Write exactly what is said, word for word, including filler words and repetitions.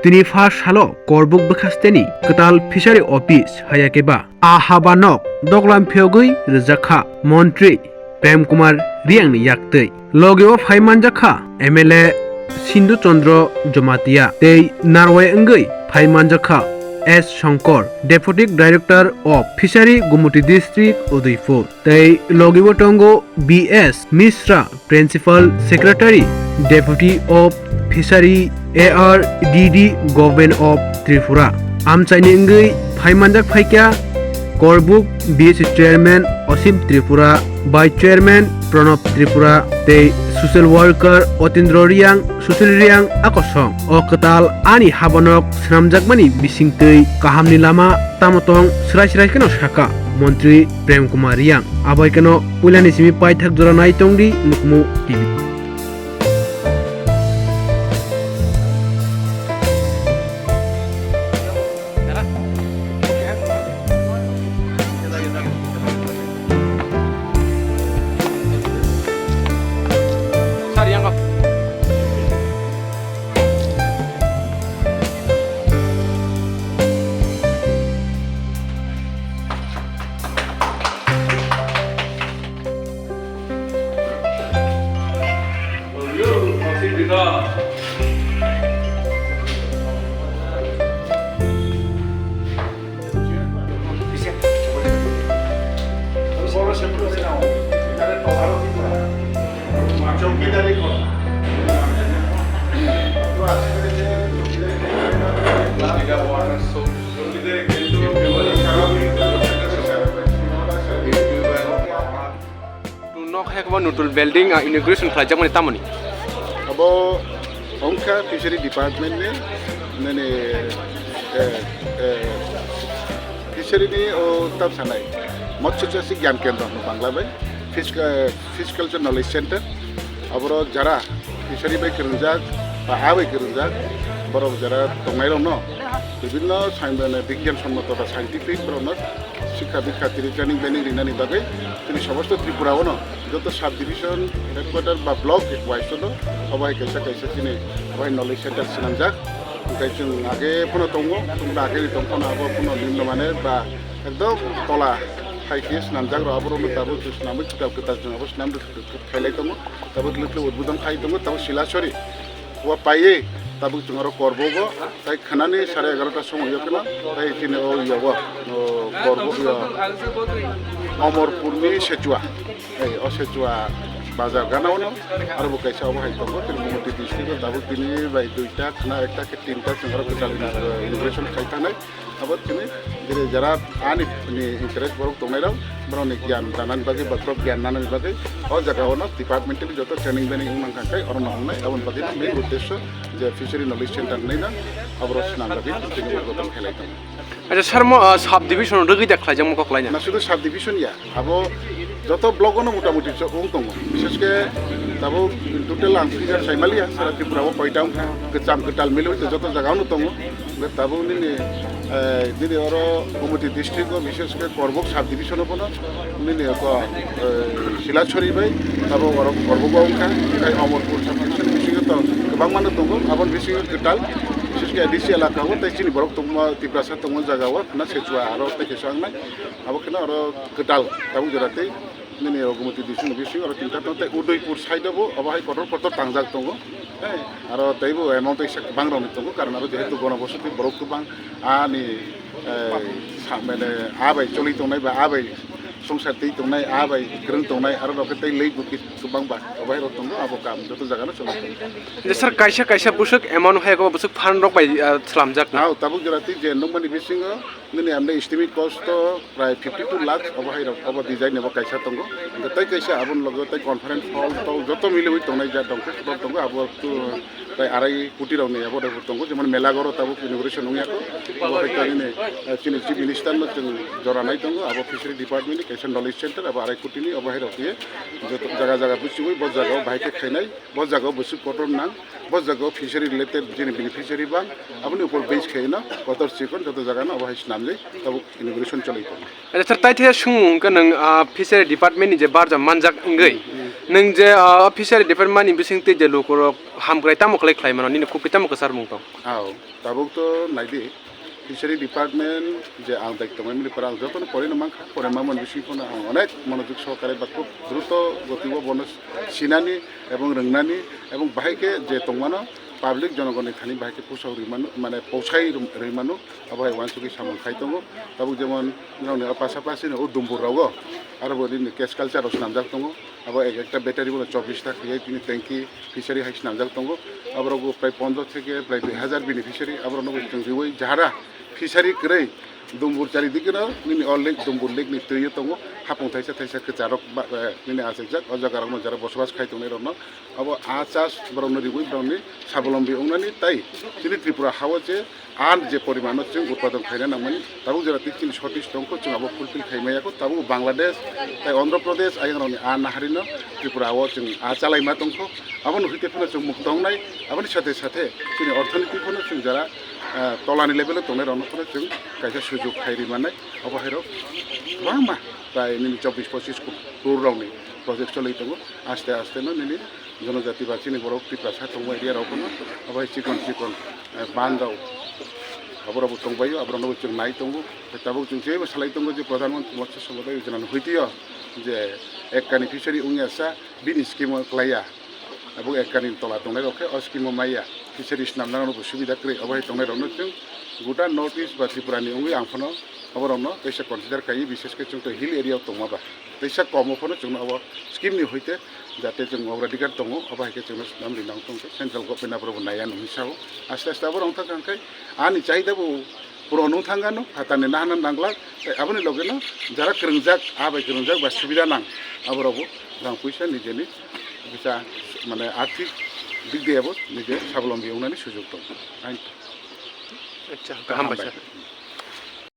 Tini first salo Korbuk bwkhasteni kwtal fishery office hayakeba a haba nok doglam phiyogwi rwjakha Montri Prem Kumar Riyangni yaktwi. Logio phai manjakha M L A Sindhu Chandra Jamatia tei narwai wngwi phai manjakha S Shankar, Deputy Director of Fishery, Gumoti District, Udaipur. Tei logibo tongo B S Mishra, Principal Secretary, Deputy of Fishery, A R D D, Government of Tripura. Amchaini wngwi phai manjak phaikha Korbuk B S C Chairman Osim Tripura, Vice Chairman Pranab Tripura tei Social Worker Otindra Riyang, Sushil Riyang a kosong. O kwtal ani habanok swnamjakmani bisingtwi kahamni lama tamo tong swrai swrai kheno sakha Montri Prem Kumar Riyang. Abai kheno puilani simi paithak jora nai tongdi Nukmu T V. Nok hai kwbang nutun building, ah, inauguration khlaijakmani tamoni? Abo wngkha fishery department ni, nini, eh, eh, fishery ni o tam sanai, Matsya Chashi Gyan Kendra hwno Bangla bai, fish, eh, Fish Culture Knowledge Center. Aboro jara fishery bai kwrwngjak, ba a bai kwrwngjak, borok jara tongnai rokno bibhinno sai-, mane, bigyan sommoto ba scientific borokno sikha dikha tini training baining rinani bagwi chini somosto Tripura o no joto sub division headquarter ba block wise no obo hai kaisa kaisa chini obo hai knowledge center swnamjak. Hwnkhe chwng age phano tongo, chwng age ri tong phano abo phano nimno mane ba ekdom tola hai khe swnamjak rw aborok no tabuk chwng swnamwi kwtal kwtal chwng abo swnam rw khailai tongo. Tabuk lwk lwk udbodon khai tongo, tabuk Silasori. Wa paiwi tabuk chwng oro Korbogo, tai khwnani sare egarota somoio kheno, tai chini o yago, o Korbo, o Omorpurni Sechua. Ei, o Sechua bazar gana ono, aro bo kaisa obo hai tongo, Tripura district o tabuk tini bai duita, khwna ekta khe tinta chwng aro kwtal inauguration khai thangnai. Abo tini jere jara ani ni interest borok tongnai rok, borok ni gyan danani bagwi ba borok gyan nanani bagwi o jaga o no departmentally joto training baining wng nang kha khe oro no wngnai. Aboni bagwi no main uddesho je fishery knowledge center wngnai no aboro swnam bagwi tini udbodon khailai tongo. Acha sir, mo, ah, sub division rwgwi da khlaijakma kok laina? Na, sudu sub division ya. Abo joto block o no mota moti chok wng tongo. Bishesh khe tabuk total ang figure sai maliya, sara Tripura o koita wngkha, kwcham kwtal milwi tei joto jaga o no tongo. Hwnkhe tabuk nini, eh, nini oro Gumoti district o bishesh khe Korbok sub division o bono nini ko, eh, Silasori bai tabuk oro Korbok o wngkha, tei Omorpur sub division bisingo to kwbangma no tongo, aboni bisingo kwtal bishesh khe A D C elaka o tei chini borok tongma Tiprasa tongma jaga o khna Sechua aro tei kisa wngnai, abo kheno oro kwtal tabuk jora tei. Nini o Gumoti district ni bisingo oro tinta tongo, tei Udaipur side o bo obo hai kotor kotor tangjak tongo. Hei, aro teibo amount kaisa kwbang rokni tongo, karon aro jehetu gonobosothi borok kwbang, ani, eh, sa-, mane, a bai choli tongnai ba a bai songsar twi tongnai, a bai kwrwng tongnai, aro rok khe tei lei bwkhi kwbang ba, obo hai rok tongo, abo kam joto jaga no choli tongo. Je sir, kaisa kaisa bwswk amount hai ko bwswk fund rok bai, ah, slamjak na? Hao, tabuk jora tei je nokmani bisingo Nini amde estimate cost to prai fifty two lakhs obo hai rok, obo design abo kaisa tongo. Hingke tei kaisa aboni loge tei conference hall to joto miliwi tongnai ja dongkhe kotor tongo, abo to prai arai koti rok ni abo rok tongo, jemon Melagoro tabuk inauguration wngya kho. Abo hai khe nini, eh, chini chief minister no chwng jora nai tongo, abo fishery department ni kaisa knowledge center, abo arai koti ni obo hai rok ye joto jaga jaga buchiwi bo jaga o bahai khe khainai. Bo jaga o bwswk kotor nang, bo jaga o fishery related jini beneficiary bang, aboni upor base khaino kotor chikon joto jaga no abo hai swnam. Tabuk inauguration chalai tongo. Acha sir, tai the sung wngkha nang, ah, fishery department ni je barja manjak wngwi. Hmm. Nang je, ah, fishery department ni bising tei je lukurok hamkrai tamo khlai khlai mano, nini khukti tamo kwchar mung tong? Ao, tabuk to naidi, fishery department je ang dai tongmani pore ang jotono porino mankha, pore mamon bising phano ang onek monojog sohokare ba khub druto goti o bono sinani ebong rwngnani ebong bahai khe je tongmano public jonogonni thani bahai khe pusok rwi mano, mane pousai rw-, rwi mano, abo hai uansugwi samung khai tongo. Tabuk jemon nokni o pasapasi no o dumbur rogo aro bo nini case culture rok swnamjak tongo, abo ek ekta battery bono chobbish ta khlaiwi tini tanki fishery hai swnamjak tongo. Aborok bo prai pondro theke prai dui hazar beneficiary, aborok no bo chwng riwi jahara fishery kwrwi dumbur chari digi no nini o lake, dumbur lake ni twi o tongo, hapung thaisa thaisa kwcharok ba, eh, nini achukjak o jaga rok no jara bosobas khai tongnai rok no. Abo a chas borok no riwi borok ni sabolombi wngnani tai chini Tripura ha o je a je porimano chwng utpadon khaina nangmani, tabuk jora tei chini shortage tongkho, chwng abo fulfill khai maya kho, tabuk Bangladesh tai Andhra Pradesh ayang rokni a naharino Tripura o chwng a chalaima tongkho, abono hwite phano chwng muk tongnai, aboni sathe sathe chini orthonoiti phano chwng jora, ah, tolani level o tongnai rokno phano chwng kaisa sujog khai ri mannai, abo hai rok kwbangma tai nini chobbish pochish crore rokni project cholwi tongo, aste aste no nini jonojati ba chini borok Tiprasa tongma area rok phano abo hai chikon chikon, eh, ban rok aborok bo tongbaio, aborok no bo chwng nai tongo. Tabuk chwng teibo salai tongo je Pradhan Mantri Matsya Sampada Yojana ni hwitio je ekkani fishery wngya sa bini scheme o klaiya, abo ekkani tola tongnai rok khe o scheme o maya fishery swnamna rok bo subida kwrwi, abo hai tongnai rok no chwng gota North East ba Tripura ni wngwi ang phano Oborokno teisa consider kaiwi, bises khe chwng tei hill area o tongma ba teisa komo phano chwngno obo scheme ni hoite jate chwng ogra dikar tongo, obo hai khe chwngno swnam rinang tong khe central government aborokbo naiya nw hwnwi sao. Aste aste abo rwng thang kha hwnkhe ani chahida bo puron wng thang gano, phatarni nahana nanglak, tei aboni logeno jara kwrwngjak, a bai kwrwngjak ba subida nang, aborokbo rang puisa nijeni bisa mane arthik dik diya bo nije sabolombi wngnani sujog tongo. Ain. Acha, kaham bai sir.